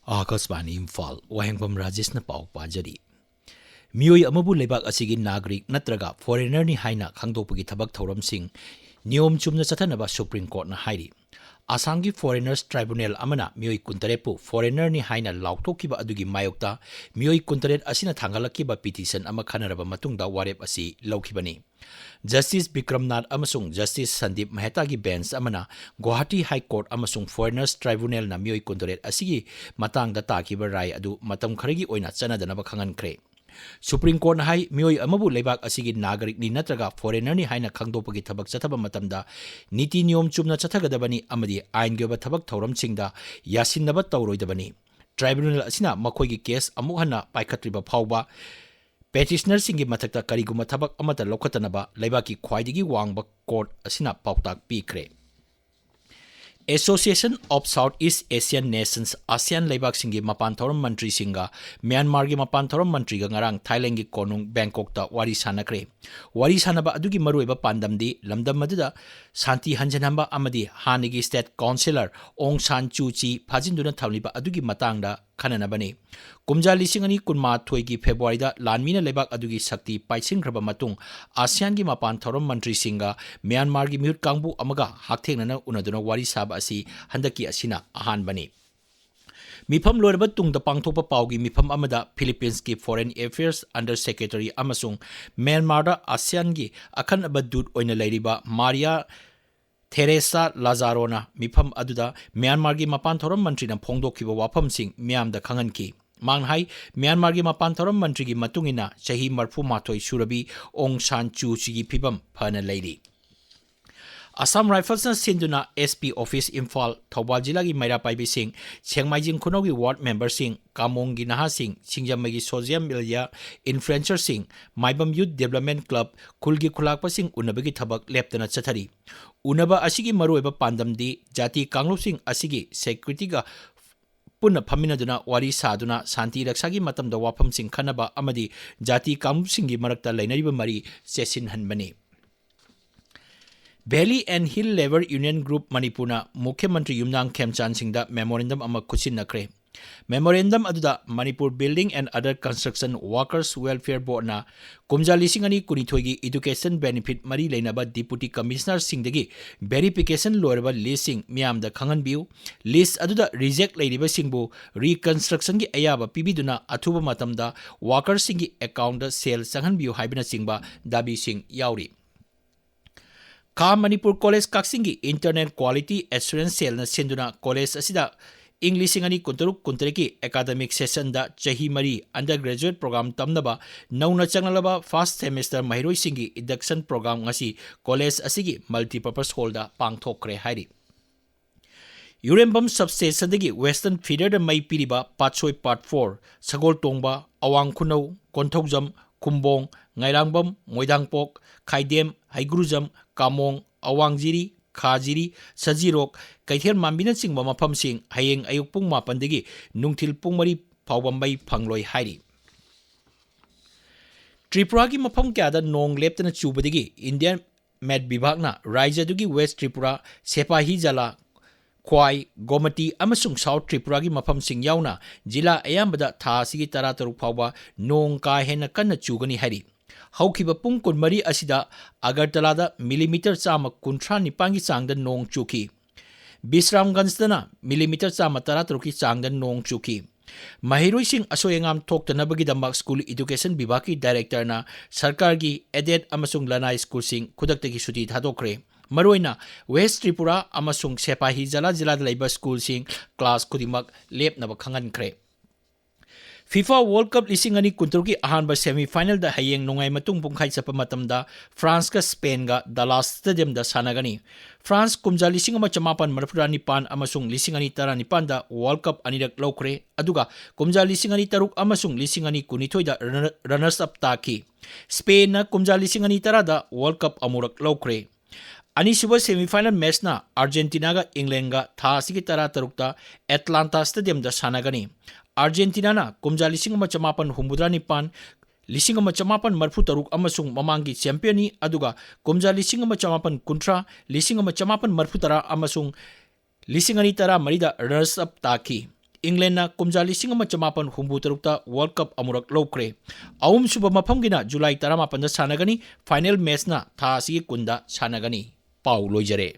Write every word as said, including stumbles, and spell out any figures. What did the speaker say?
ꯑꯥꯀꯥꯁꯕꯥꯅꯤ ꯏꯝꯐꯥꯜ, ꯋꯥꯍꯦꯡꯕꯝ ꯔꯥꯖꯦꯁꯅ ꯄꯥꯎ ꯄꯥꯖꯔꯤ꯫ ꯃꯤꯑꯣꯏ ꯑꯃꯕꯨ ꯂꯩꯕꯥꯛ ꯑꯁꯤꯒꯤ ꯅꯥꯒꯔꯤꯛ ꯅꯠꯇ꯭ꯔꯒ ꯐꯣꯔꯦꯅꯔꯅꯤ ꯍꯥꯏꯅ ꯈꯪꯗꯣꯛꯄꯒꯤ ꯊꯕꯛ ꯊꯧꯔꯝꯁꯤꯡ ꯅꯤꯌꯣꯝ ꯆꯨꯝꯅ ꯆꯠꯊꯅꯕ ꯁꯨꯄ꯭ꯔꯤꯝ ꯀꯣꯔꯠꯅ ꯍꯥꯏꯔꯤ꯫ ꯑꯁꯥꯝꯒꯤ ꯐꯣꯔꯦꯅꯔꯁ ꯇ꯭ꯔꯥꯏꯕꯨꯅꯦꯜ ꯑꯃꯅ ꯃꯤꯑꯣꯏ ꯀꯨꯟꯇꯔꯦꯠꯄꯨ ꯐꯣꯔꯦꯅꯔꯅꯤ ꯍꯥꯏꯅ ꯂꯥꯎꯊꯣꯛꯈꯤꯕ ꯑꯗꯨꯒꯤ ꯃꯥꯌꯣꯛꯇ ꯃꯤꯑꯣꯏ ꯀꯨꯟꯇꯔꯦꯠ ꯑꯁꯤꯅ ꯊꯥꯡꯒꯠꯂꯛꯈꯤꯕ ꯄꯤꯇꯤꯁꯟ ꯑꯃ ꯈꯟꯅꯔꯕ ꯃꯇꯨꯡꯗ ꯋꯥꯔꯦꯞ ꯑꯁꯤ ꯂꯧꯈꯤꯕꯅꯤ꯫ ꯖꯁꯇꯤꯁ ꯕꯤꯀ꯭ꯔꯝꯅꯥꯊ ꯑꯃꯁꯨꯡ ꯖꯁꯇꯤꯁ ꯁꯟꯗꯤꯞ ꯃꯦꯍꯇꯥꯒꯤ ꯕꯦꯟꯆ ꯑꯃꯅ ꯒꯨꯋꯥꯍꯥꯇꯤ ꯍꯥꯏ ꯀꯣꯔꯠ ꯑꯃꯁꯨꯡ ꯐꯣꯔꯦꯅꯔꯁ ꯇ꯭ꯔꯥꯏꯕꯨꯅꯦꯜꯅ ꯃꯤꯑꯣꯏ ꯀꯨꯟꯇꯔꯦꯠ ꯑꯁꯤꯒꯤ ꯃꯇꯥꯡꯗ ꯇꯥꯈꯤꯕ ꯔꯥꯏ ꯑꯗꯨ ꯃꯇꯝ ꯈꯔꯒꯤ ꯑꯣꯏꯅ ꯆꯠꯅꯗꯅꯕ ꯈꯪꯍꯟꯈ꯭ꯔꯦ꯫ ꯁꯨꯄ꯭ꯔꯤꯝ ꯀꯣꯔꯠꯅ ꯍꯥꯏ, ꯃꯤꯑꯣꯏ ꯑꯃꯕꯨ ꯂꯩꯕꯥꯛ ꯑꯁꯤꯒꯤ ꯅꯥꯒꯔꯤꯛꯅꯤ ꯅꯠꯇ꯭ꯔꯒ ꯐꯣꯔꯦꯅꯔꯅꯤ ꯍꯥꯏꯅ ꯈꯪꯗꯣꯛꯄꯒꯤ ꯊꯕꯛ ꯆꯠꯊꯕ ꯃꯇꯝꯗ ꯅꯤꯇꯤ ꯅꯤꯌꯣꯝ ꯆꯨꯝꯅ ꯆꯠꯊꯒꯗꯕꯅꯤ ꯑꯃꯗꯤ ꯑꯥꯏꯟꯒꯤ ꯑꯣꯏꯕ ꯊꯕꯛ ꯊꯧꯔꯝꯁꯤꯡꯗ ꯌꯥꯁꯤꯟꯅꯕ ꯇꯧꯔꯣꯏꯗꯕꯅꯤ꯫ ꯇ꯭ꯔꯥꯏꯕꯨꯅꯦꯜ ꯑꯁꯤꯅ ꯃꯈꯣꯏꯒꯤ ꯀꯦꯁ ꯑꯃꯨꯛ ꯍꯟꯅ ꯄꯥꯏꯈꯠꯇ꯭ꯔꯤꯕ ꯐꯥꯎꯕ ꯄꯦꯇꯤꯁꯅꯔꯁꯤꯡꯒꯤ ꯃꯊꯛꯇ ꯀꯔꯤꯒꯨꯝꯕ ꯊꯕꯛ ꯑꯃꯠꯇ ꯂꯧꯈꯠꯇꯅꯕ ꯂꯩꯕꯥꯛꯀꯤ ꯈ꯭ꯋꯥꯏꯗꯒꯤ ꯋꯥꯡꯕ ꯀꯣꯔꯠ ꯑꯁꯤꯅ ꯄꯥꯎꯇꯥꯛ ꯄꯤꯈ꯭ꯔꯦ꯫ Association of South East Asian Nations, ꯑꯥꯁꯤꯌꯥꯟ ꯂꯩꯕꯥꯛꯁꯤꯡꯒꯤ ꯃꯄꯥꯟ ꯊꯧꯔꯝ ꯃꯟꯇ꯭ꯔꯤꯁꯤꯡꯒ ꯃ꯭ꯌꯥꯟꯃꯥꯔꯒꯤ ꯃꯄꯥꯟ ꯊꯧꯔꯝ ꯃꯟꯇ꯭ꯔꯤꯒ ꯉꯔꯥꯡ ꯊꯥꯏꯂꯦꯟꯒꯤ ꯀꯣꯅꯨꯡ ꯕꯦꯡꯀꯣꯛꯇ ꯋꯥꯔꯤ ꯁꯥꯟꯅꯈ꯭ꯔꯦ꯫ ꯋꯥꯔꯤ ꯁꯥꯟꯅꯕ ꯑꯗꯨꯒꯤ ꯃꯔꯨꯑꯣꯏꯕ ꯄꯥꯟꯗꯝꯗꯤ ꯂꯝꯗꯝ ꯑꯗꯨꯗ ꯁꯥꯟꯇꯤ ꯍꯟꯖꯤꯟꯍꯟꯕ ꯑꯃꯗꯤ ꯍꯥꯟꯅꯒꯤ ꯁ꯭ꯇꯦꯠ ꯀꯥꯎꯟꯁꯤꯂꯔ ꯑꯣꯡ ꯁꯥꯟ ꯆꯨ ꯆꯤ ꯐꯥꯖꯤꯟꯗꯨꯅ ꯊꯝꯂꯤꯕ ꯑꯗꯨꯒꯤ ꯃꯇꯥꯡꯗ ꯈꯟꯅꯅꯕꯅꯤ꯫ ꯀꯨꯝꯖꯥ ꯂꯤꯁꯤꯡ ꯑꯅꯤ ꯀꯨꯟꯃꯥꯊꯣꯏꯒꯤ ꯐꯦꯕ꯭ꯔꯨꯋꯥꯔꯤꯗ ꯂꯥꯟꯃꯤꯅ ꯂꯩꯕꯥꯛ ꯑꯗꯨꯒꯤ ꯁꯛꯇꯤ ꯄꯥꯏꯁꯤꯟꯈ꯭ꯔꯕ ꯃꯇꯨꯡ, ꯑꯥꯁꯤꯌꯥꯟꯒꯤ ꯃꯄꯥꯟ ꯊꯧꯔꯝ ꯃꯟꯇ꯭ꯔꯤꯁꯤꯡꯒ ꯃ꯭ꯌꯥꯟꯃꯥꯔꯒꯤ ꯃꯤꯍꯨꯠ ꯀꯥꯡꯕꯨ ꯑꯃꯒ ꯍꯛꯊꯦꯡꯅꯅ ꯎꯅꯗꯨꯅ ꯋꯥꯔꯤ ꯁꯥꯕ ꯑꯁꯤ ꯍꯟꯗꯛꯀꯤ ꯑꯁꯤꯅ ꯑꯍꯥꯟꯕꯅꯤ꯫ ꯃꯤꯐꯝ ꯂꯣꯏꯔꯕ ꯇꯨꯡꯗ ꯄꯥꯡꯊꯣꯛꯄ ꯄꯥꯎꯒꯤ ꯃꯤꯐꯝ ꯑꯃꯗ ꯐꯤꯂꯤꯄꯤꯟꯁꯀꯤ ꯐꯣꯔꯦꯟ ꯑꯦꯐꯤꯌꯔꯁ ꯑꯟꯗꯔ ꯁꯦꯀ꯭ꯔꯦꯇꯔꯤ ꯑꯃꯁꯨꯡ ꯃ꯭ꯌꯥꯟꯃꯥꯔꯗ ꯑꯥꯁꯤꯌꯥꯟꯒꯤ ꯑꯈꯟꯅꯕ ꯗꯨꯠ ꯑꯣꯏꯅ ꯂꯩꯔꯤꯕ ꯃꯥꯔꯤꯌꯥ ꯊꯦꯔꯦꯁꯥ ꯂꯥꯖꯥꯔꯣꯅ ꯃꯤꯐꯝ ꯑꯗꯨꯗ ꯃ꯭ꯌꯥꯟꯃꯥꯔꯒꯤ ꯃꯄꯥꯟ ꯊꯧꯔꯝ ꯃꯟꯇ꯭ꯔꯤꯅ ꯐꯣꯡꯗꯣꯛꯈꯤꯕ ꯋꯥꯐꯝꯁꯤꯡ ꯃꯤꯌꯥꯝꯗ ꯈꯪꯍꯟꯈꯤ꯫ ꯃꯥꯅ ꯍꯥꯏ, ꯃ꯭ꯌꯥꯟꯃꯥꯔꯒꯤ ꯃꯄꯥꯟ ꯊꯧꯔꯝ ꯃꯟꯇ꯭ꯔꯤꯒꯤ ꯃꯇꯨꯡ ꯏꯟꯅ ꯆꯍꯤ ꯃꯔꯤꯐꯨ ꯃꯥꯊꯣꯏ ꯁꯨꯔꯕꯤ ꯑꯣꯡ ꯁꯥꯟ ꯆꯨ ꯆꯤꯒꯤ ꯐꯤꯕꯝ ꯐꯅ ꯂꯩꯔꯤ꯫ ꯑꯁꯥꯝ ꯔꯥꯏꯐꯜꯁꯅ ꯁꯤꯟꯗꯨꯅ S P office Imphal, Thoubal ꯖꯤꯂꯥꯒꯤ ꯃꯩꯔꯥ ꯄꯥꯏꯕꯤꯁꯤꯡ, ꯁꯦꯡꯃꯥꯏꯖꯤꯡ ꯈꯨꯅꯧꯒꯤ ꯋꯥꯔꯗ ꯃꯦꯝꯕꯔꯁꯤꯡ, ꯀꯥꯃꯣꯡꯒꯤ ꯅꯍꯥꯁꯤꯡ, ꯁꯤꯡꯖꯃꯩꯒꯤ ꯁꯣꯁꯤꯌꯦꯜ ꯃꯤꯗꯤꯌꯥ ꯏꯟꯐ꯭ꯂꯨꯑꯦꯟꯁꯔꯁꯤꯡ, ꯃꯥꯏꯕꯝ ꯌꯨꯠ ꯗꯦꯕꯂꯞꯃꯦꯟ ꯀ꯭ꯂꯕ, ꯈꯨꯜꯒꯤ ꯈꯨꯂꯥꯛꯄꯁꯤꯡ ꯎꯅꯕꯒꯤ ꯊꯕꯛ ꯂꯦꯞꯇꯅ ꯆꯠꯊꯔꯤ꯫ ꯎꯅꯕ ꯑꯁꯤꯒꯤ ꯃꯔꯨꯑꯣꯏꯕ ꯄꯥꯟꯗꯝꯗꯤ ꯖꯥꯇꯤ ꯀꯥꯡꯂꯨꯞꯁꯤꯡ ꯑꯁꯤꯒꯤ ꯁꯦꯀ꯭ꯌꯨꯔꯤꯇꯤꯒ ꯄꯨꯟꯅ ꯐꯝꯃꯤꯟꯅꯗꯨꯅ ꯋꯥꯔꯤ ꯁꯥꯗꯨꯅ ꯁꯥꯟꯇꯤ ꯔꯛꯁꯥꯒꯤ ꯃꯇꯝꯗ ꯋꯥꯐꯝꯁꯤꯡ ꯈꯟꯅꯕ ꯑꯃꯗꯤ ꯖꯥꯇꯤ ꯀꯥꯡꯂꯨꯞꯁꯤꯡꯒꯤ ꯃꯔꯛꯇ ꯂꯩꯅꯔꯤꯕ ꯃꯔꯤ ꯆꯦꯠꯁꯤꯟꯍꯟꯕꯅꯤ꯫ Valley and Hill Labour Union Group ꯃꯅꯤꯄꯨꯔꯅ ꯃꯨꯈ꯭ꯌ ꯃꯟꯇ꯭ꯔꯤ ꯌꯨꯝꯅꯥꯝ ꯈꯦꯝꯆꯥꯟ ꯁꯤꯡꯗ ꯃꯦꯃꯣꯔꯦꯟꯗꯝ ꯑꯃ ꯈꯨꯠꯁꯤꯟꯅꯈ꯭ꯔꯦ꯫ Memorandum ꯑꯗꯨꯗ Manipur Building and Other Construction Workers Welfare Boardꯅ ꯀꯨꯝꯖꯥ ꯂꯤꯁꯤꯡ ꯑꯅꯤ ꯀꯨꯟꯅꯤꯊꯣꯏꯒꯤ education benefit ꯃꯔꯤ ꯂꯩꯅꯕ Deputy Commissionerꯁꯤꯡꯗꯒꯤ verification ꯂꯣꯏꯔꯕ listꯁꯤꯡ ꯃꯤꯌꯥꯝꯗ ꯈꯪꯍꯟꯕꯤꯌꯨ꯫ List ꯑꯗꯨꯗ reject ꯂꯩꯔꯤꯕꯁꯤꯡꯕꯨ reconstructionꯒꯤ ꯑꯌꯥꯕ ꯄꯤꯕꯤꯗꯨꯅ ꯑꯊꯨꯕ ꯃꯇꯝꯗ workerꯁꯤꯡꯒꯤ accountꯇ ꯁꯦꯜ ꯆꯪꯍꯟꯕꯤꯌꯨ ꯍꯥꯏꯕꯅꯆꯤꯡꯕ ꯗꯥꯕꯤꯁꯤꯡ ꯌꯥꯎꯔꯤ꯫ ꯈꯥ ꯃꯅꯤꯄꯨꯔ ꯀꯣꯂꯦꯖ ꯀꯛꯆꯤꯡꯒꯤ Internal Quality Assurance Cellꯅ ꯁꯤꯟꯗꯨꯅ ꯀꯣꯂꯦꯖ ꯑꯁꯤꯗ ꯏꯪ ꯂꯤꯁꯤꯡ ꯑꯅꯤ ꯀꯨꯟꯇꯔꯨꯛ ꯀꯨꯟꯇꯔꯦꯠꯀꯤ academic sessionꯗ ꯆꯍꯤ ꯃꯔꯤ undergraduate program ꯇꯝꯅꯕ ꯅꯧꯅ ꯆꯪꯂꯛꯂꯕ first semester ꯃꯍꯩꯔꯣꯏꯁꯤꯡꯒꯤ induction program ꯉꯁꯤ ꯀꯣꯂꯦꯖ ꯑꯁꯤꯒꯤ multipurpose hallꯗ ꯄꯥꯡꯊꯣꯛꯈ꯭ꯔꯦ ꯍꯥꯏꯔꯤ꯫ ꯌꯨꯔꯦꯝꯕꯝ substationꯗꯒꯤ western feederꯗ ꯃꯩ ꯄꯤꯔꯤꯕ ꯄꯥꯠꯁꯣꯏ Part four, ꯁꯒꯣꯜꯇꯣꯡꯕ, ꯑꯋꯥꯡ ꯈꯨꯅꯧ, ꯀꯣꯟꯊꯧꯖꯝ, ꯈꯨꯝꯕꯣꯡ, ꯉꯥꯏꯔꯥꯡꯕꯝ, ꯃꯣꯏꯗꯥꯡꯄꯣꯛ, ꯈꯥꯏꯗꯦꯝ, ꯍꯩꯒ꯭ꯔꯨꯖꯝ, ꯀꯥꯃꯣꯡ, ꯑꯋꯥꯡꯖꯤꯔꯤ, ꯈꯥꯖꯤꯔꯤ, ꯁꯖꯤꯔꯣꯛ, ꯀꯩꯊꯦꯜ ꯃꯥꯟꯕꯤꯅꯆꯤꯡꯕ ꯃꯐꯝꯁꯤꯡ ꯍꯌꯦꯡ ꯑꯌꯨꯛ ꯄꯨꯡ ꯃꯥꯄꯟꯗꯒꯤ ꯅꯨꯡꯊꯤꯜ ꯄꯨꯡ ꯃꯔꯤ ꯐꯥꯎꯕ ꯃꯩ ꯐꯪꯂꯣꯏ ꯍꯥꯏꯔꯤ꯫ ꯇ꯭ꯔꯤꯄꯨꯔꯥꯒꯤ ꯃꯐꯝ ꯀꯌꯥꯗ ꯅꯣꯡ ꯂꯦꯞꯇꯅ ꯆꯨꯕꯗꯒꯤ Indian Met Vibhagꯅ ꯔꯥꯖ꯭ꯌ ꯑꯗꯨꯒꯤ West Tripura, ꯁꯦꯄꯥꯍꯤꯖꯥꯂꯥ, ꯈ꯭ꯋꯥꯏ, ꯒꯣꯃꯇꯤ ꯑꯃꯁꯨꯡ South Tripuraꯒꯤ ꯃꯐꯝꯁꯤꯡ ꯌꯥꯎꯅ ꯖꯤꯂꯥ ꯑꯌꯥꯝꯕꯗ ꯊꯥ ꯑꯁꯤꯒꯤ ꯇꯔꯥꯇꯔꯨꯛ ꯐꯥꯎꯕ ꯅꯣꯡ ꯀꯥ ꯍꯦꯟꯅ ꯀꯟꯅ ꯆꯨꯒꯅꯤ ꯍꯥꯏꯔꯤ꯫ ꯍꯧꯈꯤꯕ ꯄꯨꯡ ꯀꯨꯟꯃꯔꯤ ꯑꯁꯤꯗ ꯑꯒꯔꯇꯂꯥꯗ millimeter ꯆꯥꯝꯃ ꯀꯨꯟꯊ꯭ꯔꯥ ꯅꯤꯄꯥꯟꯒꯤ ꯆꯥꯡꯗ ꯅꯣꯡ ꯆꯨꯈꯤ꯫ ꯕꯤꯁ꯭ꯔꯥꯝꯒꯟꯖꯗꯅ millimeter ꯆꯥꯝꯃ ꯇꯔꯥꯇꯔꯨꯛꯀꯤ ꯆꯥꯡꯗ ꯅꯣꯡ ꯆꯨꯈꯤ꯫ ꯃꯍꯩꯔꯣꯏꯁꯤꯡ ꯑꯁꯣꯏ ꯑꯉꯥꯝ ꯊꯣꯛꯇꯅꯕꯒꯤꯗꯃꯛ School Education Vibhagꯀꯤ Directorꯅ ꯁꯔꯀꯥꯔꯒꯤ aided ꯑꯃꯁꯨꯡ ꯂꯅꯥꯏ schoolꯁꯤꯡ ꯈꯨꯗꯛꯇꯒꯤ ꯁꯨꯇꯤ ꯊꯥꯗꯣꯛꯈ꯭ꯔꯦ꯫ ꯃꯔꯨꯑꯣꯏꯅ West Tripura ꯑꯃꯁꯨꯡ ꯁꯦꯄꯥꯍꯤꯖꯥꯂꯥ ꯖꯤꯂꯥꯗ ꯂꯩꯕ schoolꯁꯤꯡ class ꯈꯨꯗꯤꯡꯃꯛ ꯂꯦꯞꯅꯕ ꯈꯪꯍꯟꯈ꯭ꯔꯦ꯫ FIFA World Cup ꯂꯤꯁꯤꯡ ꯑꯅꯤ ꯀꯨꯟꯇꯔꯨꯛꯀꯤ ꯑꯍꯥꯟꯕ semifinalꯗ ꯍꯌꯦꯡ ꯅꯣꯡꯌꯥꯏ ꯃꯇꯨꯡ ꯄꯨꯡꯈꯥꯏ ꯆꯠꯄ ꯃꯇꯝꯗ Franceꯀ Spainꯒ Dallas Stadiumꯗ ꯁꯥꯟꯅꯒꯅꯤ꯫ France ꯀꯨꯝꯖꯥ ꯂꯤꯁꯤꯡ ꯑꯃ ꯆꯃꯥꯄꯟ ꯃꯔꯤꯐꯨꯇꯔꯥ ꯅꯤꯄꯥꯟ ꯑꯃꯁꯨꯡ ꯂꯤꯁꯤꯡ ꯑꯅꯤ ꯇꯔꯥꯅꯤꯄꯥꯟꯗ World Cup ꯑꯅꯤꯔꯛ ꯂꯧꯈ꯭ꯔꯦ, ꯑꯗꯨꯒ ꯀꯨꯝꯖꯥ ꯂꯤꯁꯤꯡ ꯑꯅꯤ ꯇꯔꯨꯛ ꯑꯃꯁꯨꯡ ꯂꯤꯁꯤꯡ ꯑꯅꯤ ꯀꯨꯟꯅꯤꯊꯣꯏꯗ runner-, runners up ꯇꯥꯈꯤ꯫ Spainꯅ ꯀꯨꯝꯖꯥ ꯂꯤꯁꯤꯡ ꯑꯅꯤ ꯇꯔꯥꯗ World Cup ꯑꯃꯨꯔꯛ ꯂꯧꯈ꯭ꯔꯦ꯫ ꯑꯅꯤꯁꯨꯕ semifinal matchꯅ Argentinaꯒ Englandꯒ ꯊꯥ ꯑꯁꯤꯒꯤ ꯇꯔꯥꯇꯔꯨꯛꯇ Atlanta Stadiumꯗ ꯁꯥꯟꯅꯒꯅꯤ꯫ Argentinaꯅ ꯀꯨꯝꯖꯥ ꯂꯤꯁꯤꯡ ꯑꯃ ꯆꯃꯥꯄꯟ ꯍꯨꯝꯐꯨꯇꯔꯥ ꯅꯤꯄꯥꯟ, ꯂꯤꯁꯤꯡ ꯑꯃ ꯆꯃꯥꯄꯟ ꯃꯔꯤꯐꯨꯇꯔꯨꯛ ꯑꯃꯁꯨꯡ ꯃꯃꯥꯡꯒꯤ championꯅꯤ, ꯑꯗꯨꯒ ꯀꯨꯝꯖꯥ ꯂꯤꯁꯤꯡ ꯑꯃ ꯆꯃꯥꯄꯟ ꯀꯨꯟꯊ꯭ꯔꯥ, ꯂꯤꯁꯤꯡ ꯑꯃ ꯆꯃꯥꯄꯟ ꯃꯔꯤꯐꯨꯇꯔꯥ ꯑꯃꯁꯨꯡ ꯂꯤꯁꯤꯡ ꯑꯅꯤ ꯇꯔꯥꯃꯔꯤꯗ runners up ꯇꯥꯈꯤ꯫ ꯏꯪꯂꯦꯟꯅ ꯀꯨꯝꯖꯥ ꯂꯤꯁꯤꯡ ꯑꯃ ꯆꯃꯥꯄꯟ ꯍꯨꯝꯐꯨ ꯇꯔꯨꯛꯇ ꯋꯥꯔꯜ ꯀꯞ ꯑꯃꯨꯔꯛ ꯂꯧꯈ꯭ꯔꯦ꯫ ꯑꯍꯨꯝꯁꯨꯕ ꯃꯐꯝꯒꯤꯅ ꯖꯨꯂꯥꯏ ꯇꯔꯥꯃꯥꯄꯟꯗ ꯁꯥꯟꯅꯒꯅꯤ꯫ ꯐꯥꯏꯅꯦꯜ ꯃꯦꯠꯆꯅ ꯊꯥ ꯑꯁꯤꯒꯤ ꯀꯨꯟꯗ ꯁꯥꯟꯅꯒꯅꯤ꯫ ꯄꯥꯎ ꯂꯣꯏꯖꯔꯦ꯫